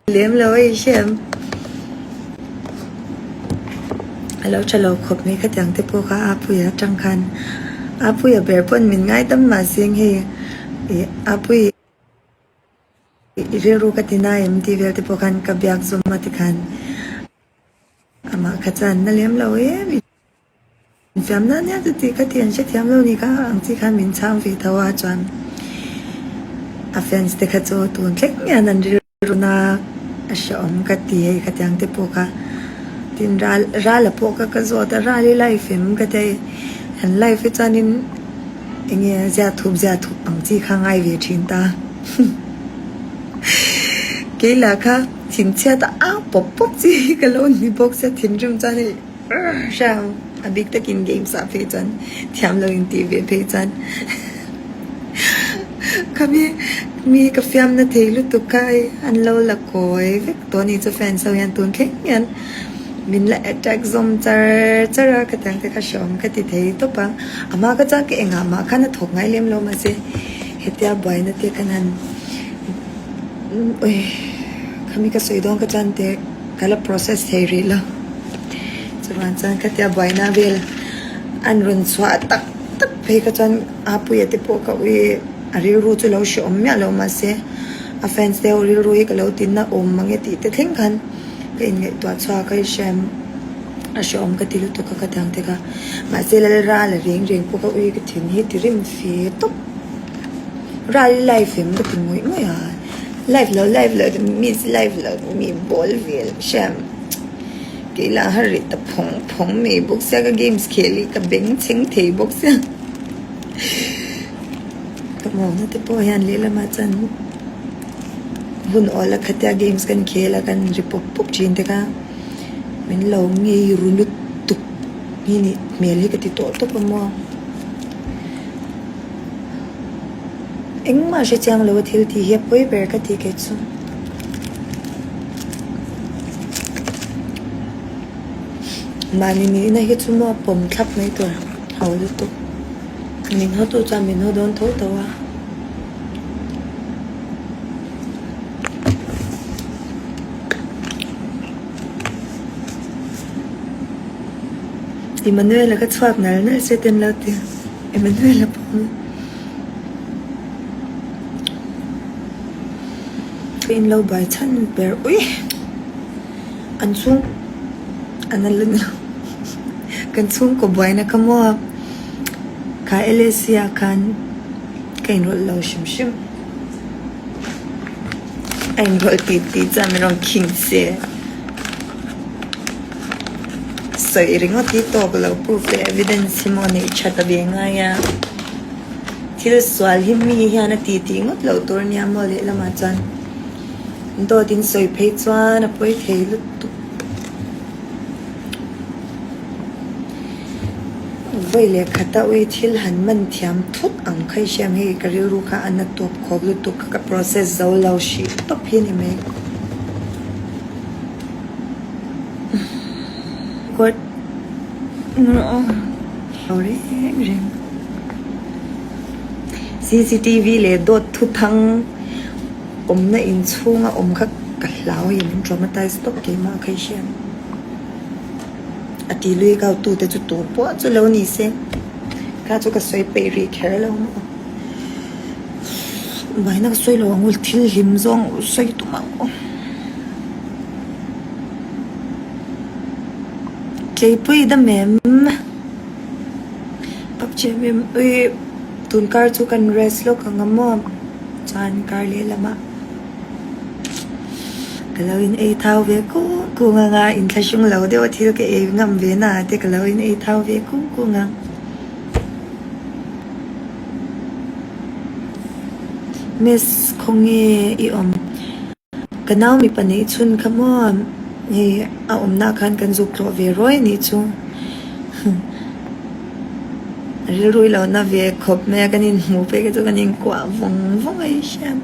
Lem lo a i hriam. A lo tha lo khawp mai khatiang te pawh kha Apuia atang khan Apuia ber pawn min ngaidam mahse hei ih Apui i rilru ka ti nai em tih vel te pawh khan ka biak zawm a tikhan amah kha chuan na lem lo em i Infiamna nia chu tih ka ti an hrethiam lo ni kha ang chi khan min chhang ve tho a chuan a fans te kha chu tun thleng hian an rilru na a hrehawm ka ti hei khatiang te pawh kha tin ral rala pawh kha ka zawt a ral i live em ka ti a an live hi chuanin enge zia thup zia thup ang chi kha ngai ve thin ta keilah kha thinchhiat a au pawp pawp chi hi ka lo ni bawk sia thinrim chuan hei. Hrang a bik takin games ah phei chuan thiam lo in tih ve phei chuan khami mi ka fiam na thei lutuk kha hei an lo la kawi vek tawh a ni chu fans ho hian tun thleng hian min la attack zawm char char a khatiang te kha hreawm ka ti thei tawp a a hma kha chuan ka engah mah khan a thawk ngai lem lo mahse hetia buaina te khan han khami ka sawi dawn kha chuan teh. Ka la process thei rih lo. Chuvang chuan khatia buaina vel an rawn chhuah tak tak phei kha chuan Apuia te pawh ka ui a rilru chu lo hrehawm miah lo mahse a fans te ho rilru hi ka lo tinna awm mang e tih te thleng khan ka inngaihtuah chhuak a i hriam a hrehawm ka ti lutuk a ka ti ang te kha mahse Lalra la reng reng pawh ka ui ka thin hi ti rim fe tawp. Ral i live em ka ti ngawih ngawih a. Live lo live lo miss live lo mi bawl vel hriam kei lah har rih ta phawng phawng mai bawk sia ka games khel hi ka beng chheng thei bawk sia ka mawna te pawh hian lehlamah chuan hun awl a khatia games kan khel a kan ri pawp pawp thin te kha min lo ngei ru lutuk hi nih hmel hi ka ti tawh tawp a maw. Engmah hre chiang lo a thil tih hi a pawi ber ka tih kei chu. Mahni nihna hi chu maw pawm thlap mai tur ho lutuk. Min haw tu chuan min haw dawn tho tho a. Emmanuel-a ka chhuak nal nal se ten lo ti. Emmanuel-a pawh Ka in lo bai chhan ber ui an chhung an a la ni lo kan chhungkaw buaina kha maw kha LSC ah khan ka inrawlh lo hrim hrim a inrawlh tih tih chuan min rawn khing se. Sawi ringawt hi tawk lo proof leh evidence hi maw neih that a ve ngai a, thil sual hi mi hian a ti tih ngawt loh tur nia maw lehlamah chuan dawt in sawi phei chuan a pawi thei lutuk. Vawi leh khata ui thil han man thiam thut ang kha i hriam hei ka rilru kha a na tawp khawp lutuk kha ka process zo lo hrih tawp hi a ni mai. Court reng reng cctv leh dawt thuthang awmna inchhunga awm kha ka hlau a min traumatize tawp keimah kha i hriat a ti lui kau tute chu tur pawh chu lo ni se kha chu ka sawi peih rih kher lo maw buaina ka sawi lo ang u thil hlim zawng sawi tum ang aw. Tleipui dam em? Pakchem em? Ui tun kar chu kan rest lawk ang a maw? Chuan kar lehlamah ka lo in ei thau ve kung kung ang a, inthlahrung lo deuh a thil ka ei ngam ve na te ka lo in ei thau ve kung kung ang. Miss khawnge i awm? Ka nau mipa neih chhun kha maw hei a awmna khan kan zuk tlawh ve ruai a nih chu. Rilru i lo na ve khawp mai a kan inhmuh phei kha chu kan inkuah vawng vawng a i hriat.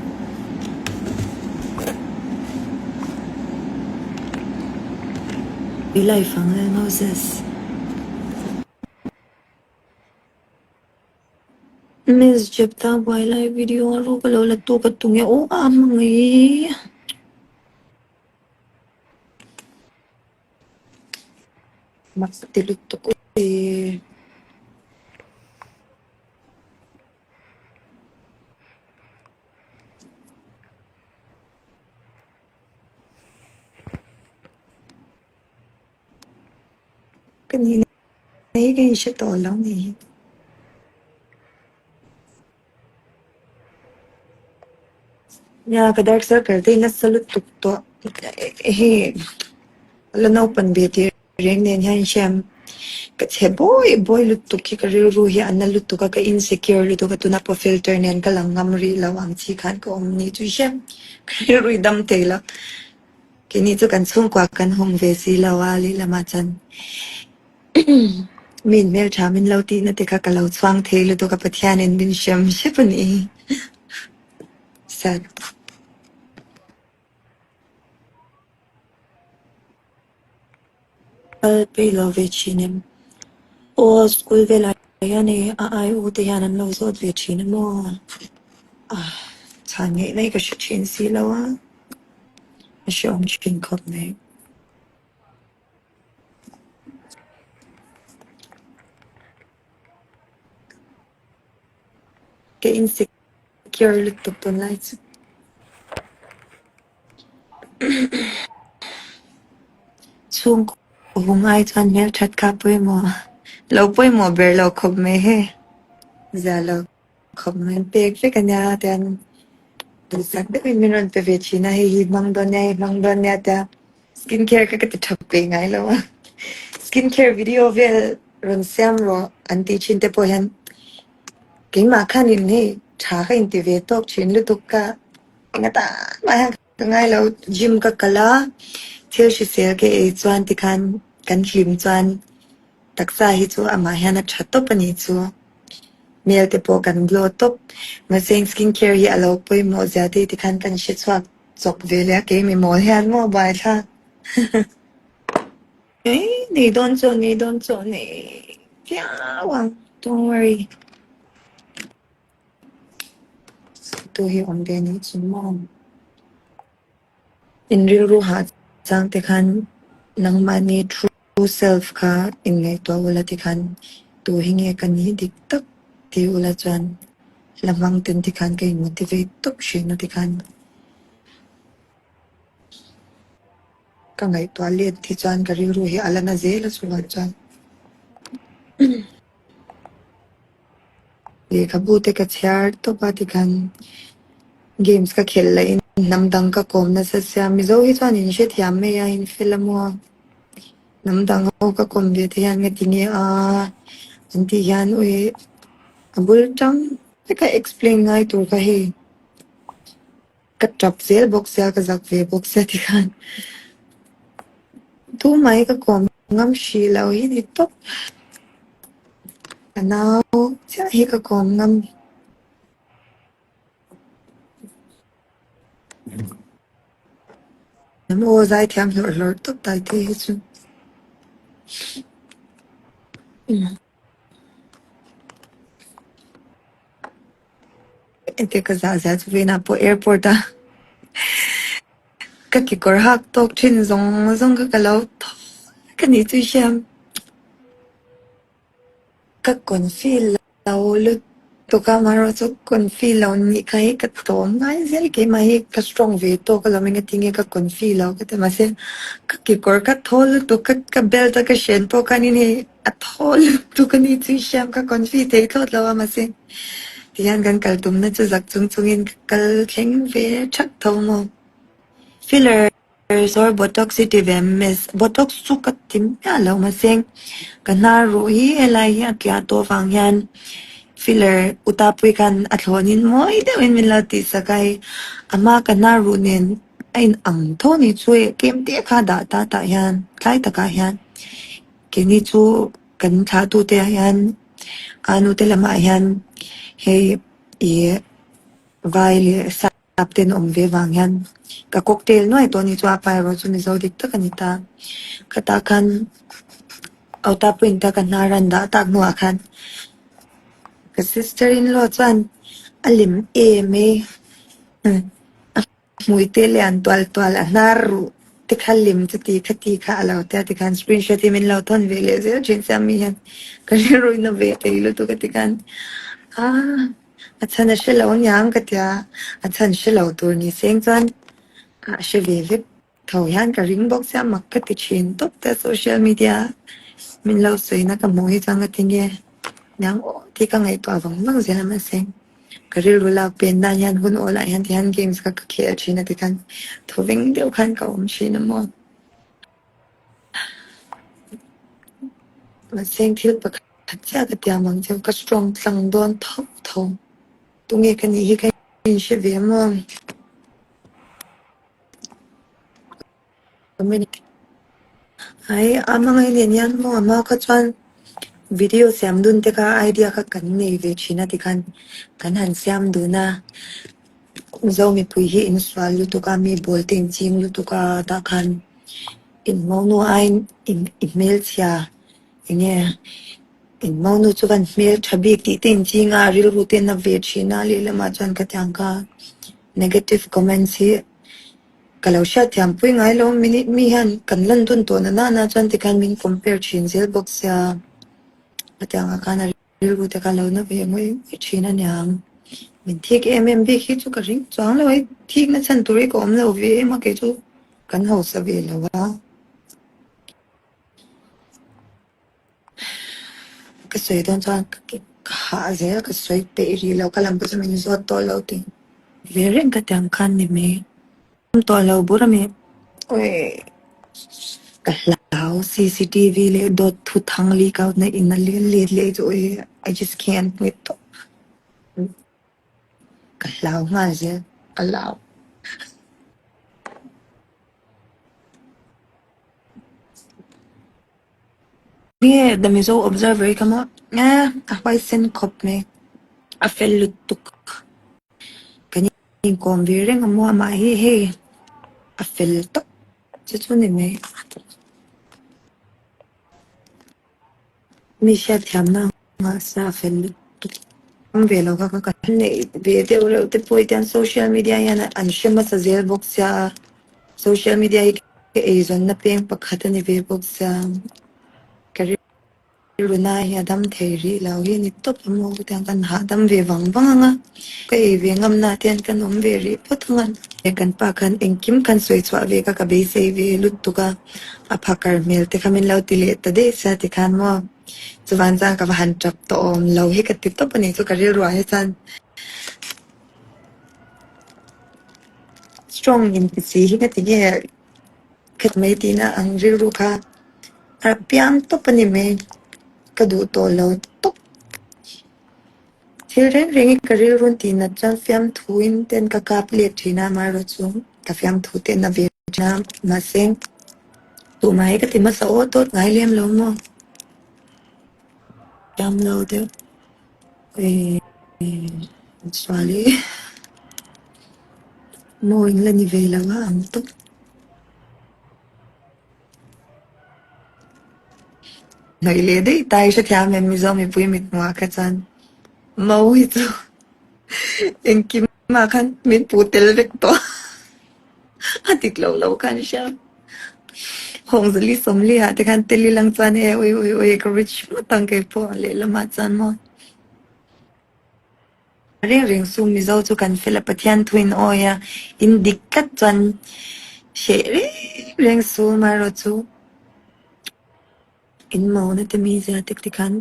I life ang le Moses. Miss Jeptha buai lai video a ru ka lo la tu ka tung e aw a hmangaih. Mak ti lutuk ui. Ka nihna hi ka inhre tawh lo ni hi. Nia ka dark circle te hi nasa lutuk tawh hei la naupan ve tih reng nen hian hriam ka chhe bawi bawi lutuk hi ka rilru hi a na lutuk a ka insecure lutuk a tuna pawh filter nen ka lang ngam rih lo ang chi khan ka awm ni chu hriam ka rilru i dam thei lo. Keini chu kan chhungkua kan hawng ve si lo a lehlamah chuan min hmeltha min lo tihna te kha ka lo chhuang thei lutuk a Pathianin min hrem hrep a ni. Sad. Kal peih lo ve thin em? Aw school velah hian e a ai u te hian an lo zawt ve thin a maw? Ah chhan ngeih mai ka hre thin si lo a, a hreawm thin khawp mai. Ka insecure lutuk tunlai chu. Chhungkaw hung ai chuan hmelthat kha pawimawh lo pawimawh ber lo khawp mai hei zia lo khawp mai an pek vek a nia tian duhsak deuhin min rawn pe ve thin a hei hi hmang dawn nia hei hmang dawn nia tia skin care kha ka ti tha peih ngai lo a skin care video vel rawn siam rawh an tih thin te pawh hian keimah khanin hei tha ka inti ve tawk thin lutuk ka. Enga tan mah hian ka ngai lo, gym ka kal a, thil hrisel ka ei chuan tikhan kan hlim chuan taksa hi chu amah hian a tha tawp a nih chu. Hmel te pawh kan glow tawp. Mahse skin care hi a lo pawimawh zia te tikhan kan hre chhuak chawp ve leh a, keimi mawl hian maw buaithlak. Nei dawn chu nei dawn chu nei viau ang, don't worry. Tu hi awm ve nih chu maw? In rilru hah chang te khan nangmahni true self kha inngaihtuah ula tikhan tu hi nge ka nih dik tak ti ula chuan la hmang ten tikhan ka in motivate tawp hrin a tikhan ka ngaihtuah let hi chuan ka rilru hi a la na zel a chuvang chuan. Lehkhabu te ka chhiar tawp a tikhan games ka khelh lah in hnam dang ka kawm nasa sia Mizo hi chuan in hrethiam mai a in fel a maw hnam dang ho ka kawm ve te hian nga ti nge a an tih hian ui a bul tang vek a explain ngai tur kha hei ka tap zel bawk sia ka zak ve bawk sia tikhan tumah hi ka kawm ngam hrih loh hi ni tawp ka nau chiah hi ka kawm ngam. Aw zaithiam hlawrh hlawrh tawp tai te hi chu. Engtia ka zah zia chu vena pawh airport a ka kekawr hak tawk thin zawng zawng kha ka lo thaw vek a nih chu hriam. Ka confi lo lutuk a amaherawhchu confi lo nih kha hi ka tlawm ngai zel keimah hi ka strong ve tawk alawm engati nge ka confi lo ka ti mahse ka kekawr kha thaw lutuk ka ka belt a ka hren pawh khanin hei A thaw lutuk a ni chu hriam ka confi thei thlawt lo a mahse tihian kan kal tumna chu zak chung chungin ka kal thleng ve thak tho maw. Filler zawr botox hi ti ve miss botox chu ka ti miah lo mahse ka hnar ruh hi helai hi a tliah tawh vang hian filler utapui khan a thlawnin mawi deuhin min lo tihsak a hei a hma ka hnar ruh nen a in ang tho a ni chu hei tlem te kha dah ta tah hian tlai takah hian. Keini chu kan thlahtute ah hian a nute lamah hian hei ih vai leh sap te an awm ve vang hian ka cocktail nuai tawh a ni chu a pa erawh chu mizo dik tak a ni ta. Khatah khan auta point a ka hnar an dah tak hnuah khan ka sister in law chuan a lem em e. Hmuite lian tual tual a hnar ruh. Te kha lim chuti khati kha a lo tia tikhan screenshot hi min lo thawn ve leh zel thin sia mi hian ka rilruina ve thei lutuk a tikhan ah a chhan a hre lo aniang ka tia a chhan hre lo tur ni seng chuan a hre ve vek tho hian ka ring bawk sia mak ka ti thin tawp te social media min lo sawina ka hmuh hi chuan ka ti nge niang aw tih ka ngaihtuah vang vang zel a mahse. Ka rilru lak pen nan hian hun awl ah hian tihian games kha ka khel thin a tikhan thawveng deuh khan ka awm thin a maw. Mahse thil pakhat chiah ka tiam ang che ka strong tlang dawn tho tho. Tunge ka nih hi ka inhre ve maw. Ai a hmangaih nen hian maw a hma kha chuan video siam dun te kha idea kha kan nei ve thin a tikhan kan han siam dun a Mizo mipui hi insual lutuk a mi bawl te inching lutuk a tah khan inhmawhnu aiin i hmelchhia eng nge inhmawhnu chu kan hmeltha bik tih te inching a rilru te na ve thin a lehlamah chuan khatiang kha negative comments hi. Ka lo hriatthiam pui ngai lo, minute mi hian kan lan dun tawh na nana chuan tikhan min compare thin zel bawk sia, hetiangah khan a rilru te kha lo na ve ngawih ngawih thin a niang. Min thik em em bik hi chu ka ring chuang lo, hei thik na chhan tur hi ka awm lo ve em a kei chu kan hausa ve lo a. Ka sawi dawn chuan ka hah zel ka sawi peih rih lo ka lam pawh chu min zawt tawh lo tih ve reng ka tiang khan ni mai awm tawh lo bur a mi ka hlau cctv leh dawt thu thang leak out na in a let leh chu ui I just can't wait tawh ka hlau nghal zel ka hlau. Nge The Mizo Observer hi ka maw eh a huaisen khawp mai a fel lutuk kan inkawm ve reng a maw amah hi hei a fel tawp chu chu ni mai mi hriatthiamna Mahse a fel lutuk awm ve lo kha ka neih ve deuh reuh te pawh hi tian social media hian an hre hmasa zel bawk sia a, social media hi ka eizawnna peng pakhat a ni ve bawk sia, ka rilru na hi a dam thei rih lo hi a ni tawp a maw tiang kan hahdam ve vang vang ang a, ka ei ve ngam na te hian kan awm ve rih phawt ang a. Kan pa khan engkim khan sawi chhuah ve kha ka beisei ve lutuk a, a phakar hmel te kha min lo ti leh ta daih sia tikhan maw. Chuvan chuan ka va han tap tawh awm lo hi ka ti tawp a ni chu ka rilruah hi chuan strong in ti si hi ka ti nge khat mai tihna ang rilru kha a piang tawp a ni mai ka duh tawh lo tawp. Thil reng reng hi ka rilru tih nat chuan fiamthu in ten ka kap let thin a amaherawh chu ka fiamthu te na ve thin a mahse tumah hi ka ti hmasa awt awt ngai lem lo maw thiam lo deuh eh sual hi maw in la ni ve lo a ang tawp. Hnawih leh daih ta i hrethiam em Mizo mipui mit hmuh ah kha chuan Mo hi chu engkim ah khan min puh tel vek tawh a dik lo lo khan hria Hawngzali Sawmli ah te khan tel ilang chuan e ui ui ui ka rich ngawt ang keipawh lehlamah chuan maw. Reng reng chu Mizo chu kan fel a, Pathian thu in awi a, in dik tlat chuan hreh reng reng su amaherawh chu in mona te mizia te te khan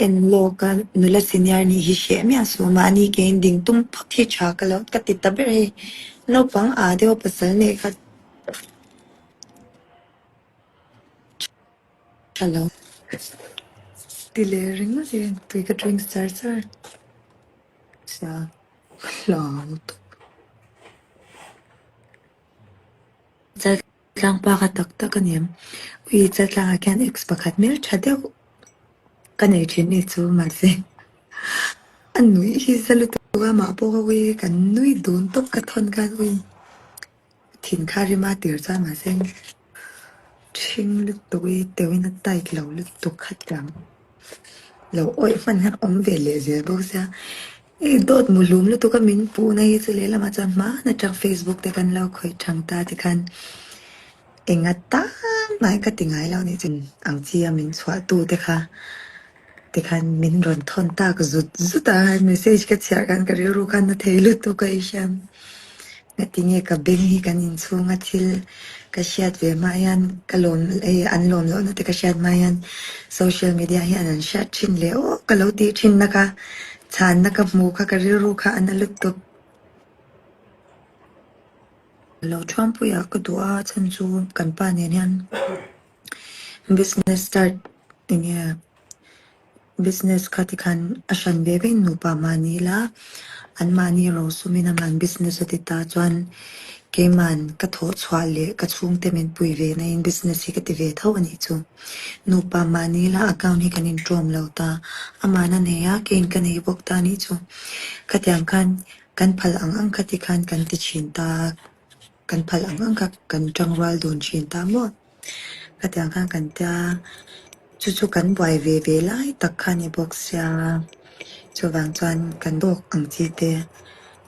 en lawk a, nula senior nih hi hreh miah suh mahni ke in ding tum phawt hi tha ka lo ka ti ta ber hei naupang ah deuh a pasal neih kha Tha lo. Ti leh ringawt e, tui ka drink char char sia ka hlau tawp. Chaltlang pa kha tak tak a ni em? Ui chaltlang ah khian ex pakhat hmel tha deuh ka nei thin ni chu mahse a nuih hi za lutuk a mah pawh kha ui kan nui dun tawp ka thawn khan ui. Thin kha rima tir chuan mahse ṭhing lutuk i teuhin a tight lo lutuk kha tang lo awih hman hian awm ve leh zel bawk sia i dawt mu hlum lutuk a min puhna hi chu lehlamah chuan hmaan atang facebook te kan lo khawih thang ta tikhan. Enga tan mai ka ti ngai lo nih chu ang chi a min chhuah tu te kha tikhan min rawn thawn tak zut zut a message ka chhiar khan ka rilru khan a thei lutuk a i hriam. Ngatinge ka beng hi kan inchhunga thil ka hriat ve hma hian ka lawm hei an lawm lohna te ka hriat hma hian social media hian an hriat thin leh aw ka lo tih thin na kha chhanna ka hmu kha ka rilru kha a na lutuk. Lo thuampuiah ka duh a chhan chu kan pa nen hian business start enge business kha tikhan a hran ve vein nupa mahni ila anmahni rosumin aman business a ti ta chuan keiman ka thawh chhuah leh ka chhungte min pui ve na in business hi ka ti ve tho a nih chu. Nupa mahni ila account hi kan intawm lo ta aman a nei a keiin ka nei bawk ta a nih chu. Khatiang khan Kan phal ang ang kha tikhan kan ti thin ta, kan phal ang ang kha kan tangrual dun thin ta maw? Khatiang khan kan tia, chu chu kan buai ve ve lai tak kha a ni bawk sia, chuvang chuan kan dawk ang chi te,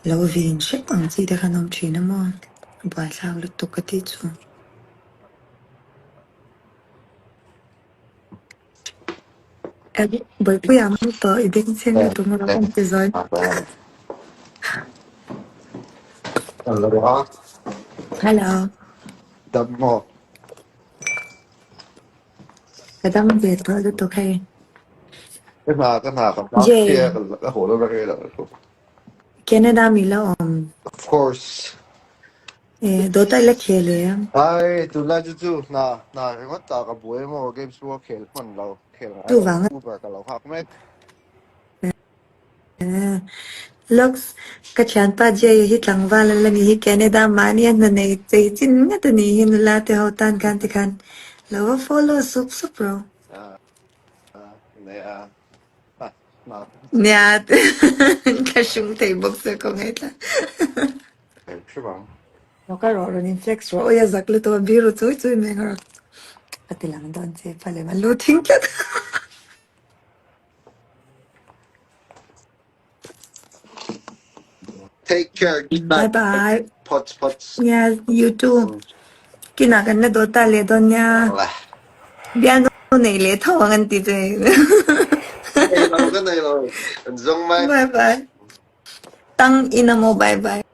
lo vin hrep ang chi te khan awm thin a maw? A buaithlak lutuk ka tih chu. Bawipuia mu tawh i bengchheng lutuk maw ka ti zawi. Hello. Hello. Dam maw? Ka dam ve tawh lutuk hei. Ka hna ka hna ka hma Jay. chia ka ka haw lo reng lo. Canada mi la awm. Of course. Eh, Dota i la khel em? Ai, tunlai chu chu hna hna ringawt ta ka buai emaw games pawh ka khel hman lo, khel ngai lo. Chuvang a Uber ka lo nghak mek. Eh, Lux, ka thianpa Jay hi tlangval a la ni hi Canada mahni a hna nei chei chin ngat a nih hi nula te ho tan khan tikhan lo va follow sup sup rawh. Ah, nia. Ah, hna. Nia, ka hrung thei bawk se ka ngaithla. Rawh ka rawh rawn in flex rawh awi a zak lutuk a biru chui chui mai ang rawh ka ti lang dawn che pha lem a lu thing tlat. Take care, good Bye night. bye. Pots pots. Yeah, you too. Kinah kan la dawt ta leh dawn nia. Bialnu nei leh tho ang an ti che. Nei lo ka nei lo. An zawng mai. Bye bye. Tang ina maw bye bye.